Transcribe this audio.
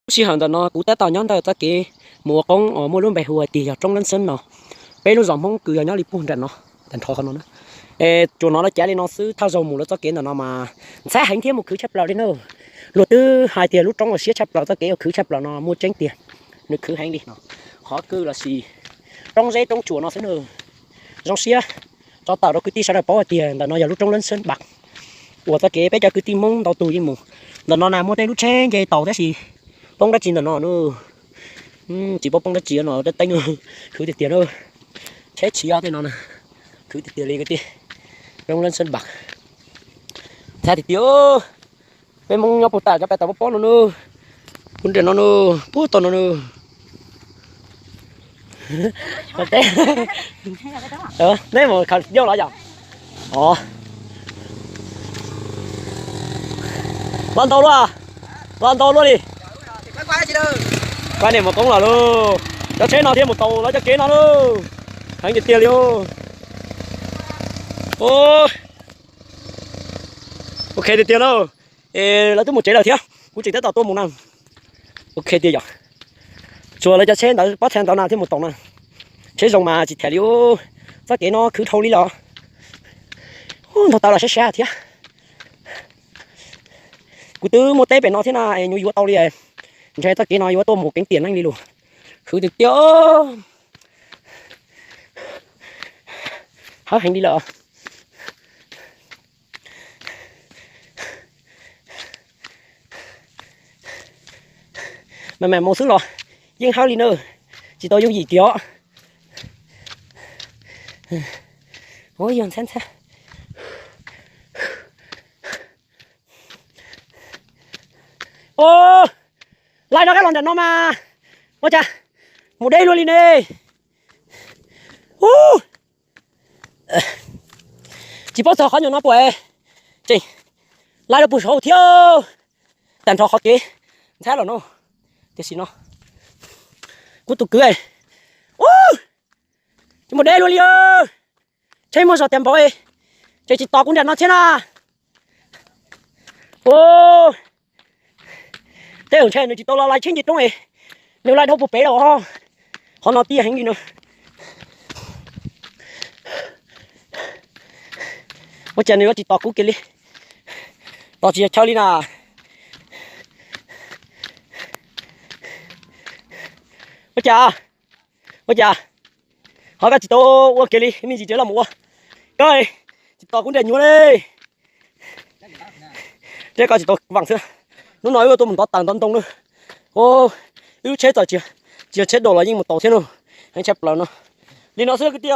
Lub sij hawm ntawm no kuv tab tom nyob ntawm txoj kev mus ua qoob uas muaj lub npe hu hais tias yog roob Leeb Xeeb no. Peb lub zos Hmoob Kwm yog nyob li puag nram no, tag nrho qhov no na. Es tsuas hnov lawv cav li no xwb, thawj zaug mus lawv txoj kev ntawm no mas ntxhab heev thiab mus khwv tshaj plaws li na. Luag twb hais tias lub roob uas siab tshaj plaws, txoj kev uas khwv tshaj plaws no muaj tseeb tiag, nws khwv heev li no. Qhov kwj los sis roob zeb roob tsuas no xwb na. Zoo siab tso tawm rau kwv tij sawv daws paub hais tias ntawm no yog lub roob Leeb Xeeb Npas uas txoj kev peb cov kwv tij Hmoob ntau tus yeej mus. Ntawm no na muaj tej lub tsheb nce taus tab sis poob dab tsi ntawm no na. Tsis paub poob dab tsi no, tej teeb no khwv tiag tiag na. Tsheb tsis yog tej no na, khwv tiag tiag li kwv tij. Roob Leeb Xeeb Npas, ntxhab tiag tiag. Peb Hmoob nyob puag ta cov pais tau pob pob no na, puag nram no na, puag tom no na. Neb mus khaws diau los yom? Los ntau luaj, los ntau luaj li. Pab niam mus qoob los lauj. Cov tsheb no thiaj mus tau lawv cov kev no lauj. Heev tiag tiag li. Ok tiag tiag lauj. Es lawv twb mus tsev lawm thiab, kuv tseem tab tom tuaj mus na. Ok tiag yom. Tsuas lawv cov tsheb ntawd pob txha ntawd na thiaj mus tau na. Tsheb zoo mas tsis tham li. Txoj kev no khwv dhau li los. Ntog tau los sab sab thiab. Kuv twb muaj teb pem no thiab na, es nyuaj yuav tau li. Ntshe txoj kev no yuav tuaj mus keev tiam neej li lus. Khwv tiag tiag. Hawv heev li lawm. Mas mas mus xwb los yeej hawv li na, tsis tau yooj yim kiag os. Ua yog ntxhab ntxhab. Laij rov qab los nram no mas ua cas mus deb luaj li ne. Tsis paub txog qhov nyuag no puas tseem laij rau puag saud thiab. Tag nrho qhov kev ntxhab los no, tiam sis no kuv tus kwv, tsis mus deb luaj li. Tsheb muaj zog tias npaum, tseem tsis tos kuv nram no thiab na. Tej zaum ntshe nws tsis tau los laij tsheb nce roob es nws laij dhau puag pem lawm. Qhov no tiaj heev li no. Ua cas nws yuav tsis tos kuv kiag li? Tos tsis yog chaw li na. Ua cas, ua cas qhov koj tsis tau ua kiag li, me ntsis tsev los mus ua. Koj tsis tos kuv nram nyuag li. Tej koj tsis tau vam xwb. Hnub no wb tuaj mus ntov taws ntov ntoo na. Wb lub tsheb txawm tsis yog tsheb daus los yeej mus tau thiab no. Heev tshaj plaws no. Li no xwb kwv tij.